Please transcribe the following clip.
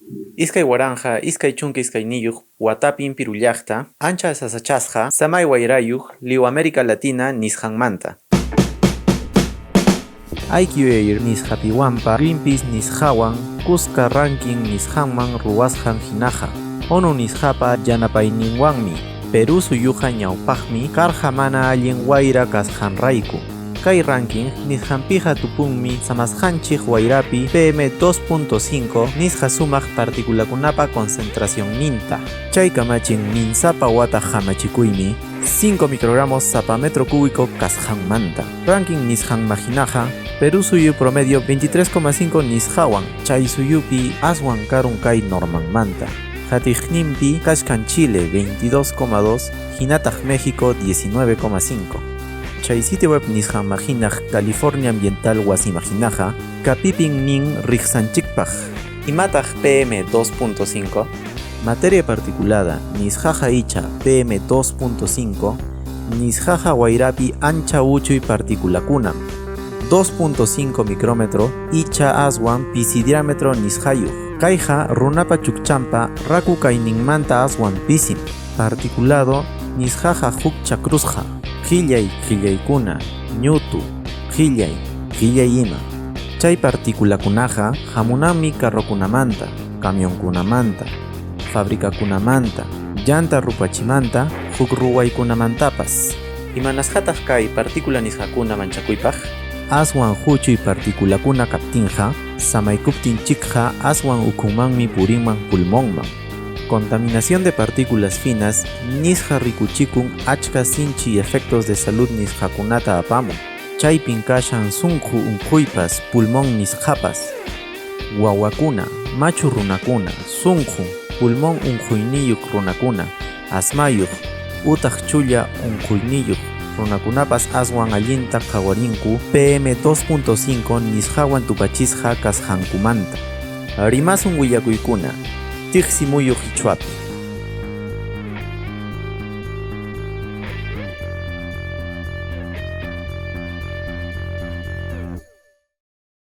2022 watapim Piruw llaqta ancha sasachasqa samay wayrayuq liw América Latina nisqanmanta. IQ Air nisqapiwanpa Greenpeace nisqawan kuska ranking nisqanman ruwasqan hinaqa, ONU nisqapa yanapayninwanmi Perú suyuqa ñawpaqmi karqa mana allin wayra kasqanrayku. Kay ranking nisqanpiqa tupunmi samasqanchik wayrapi PM 2.5 nisqa sumaq particulakunapa concentracionninta. Chay kamachin minsapa wata hamachikuymi 5 microgramos sapa metro cúbico kasqanmanta. Ranking nisqanmahinaqa Perú suyu promedio 23,5 nisqawan chay suyupi aswan karun kay normanmanta. Qatiqninpi kachkan Chile 22,2 hinataq México 19,5. Chay sitio web nisqanmahinaq California Ambiental wasimahinaqa kapipin nin riqsanchikpaq. Imataq PM 2.5? Materia particulada nisqaqa icha PM 2.5 nisqaqa wayrapi ancha uchuy particulakunam, 2.5 micrómetro icha aswan pisi diámetro nisqayuq. Kayqa runapa chukchanpa raku kayninmanta aswan pisim. Particulado nisqaqa huk chakrusqa, qillay qillaykuna, ñutu, qillay, qillay ima. Chay particulakunaqa hamunanmi carrokunamanta, camionkunamanta, fabricakunamanta, llanta rupachimanta, huk ruwaykunamantapas. Imanasqataq kay partícula nisqakuna manchakuypaq? Aswan huchuy particulakuna kaptinqa, samaykuptinchikqa aswan ukhunmanmi purinman pulmonman. Contaminación de partículas finas nisqa rikuchikun achka sinchi efectos de salud nisqakunata apamun. Chaypin kashan sunqu unquypas, pulmón nisqapas. Wawakuna, machu runakuna, sunqu, pulmón unquyniyuq runakuna, asmayuq, utaq chulla unquyniyuq runakunapas aswan allinta qhawarinku PM 2.5 nisqawan tupachisqa kasqankumanta. Rimasun willakuykuna tiqsi muyu qichwapi.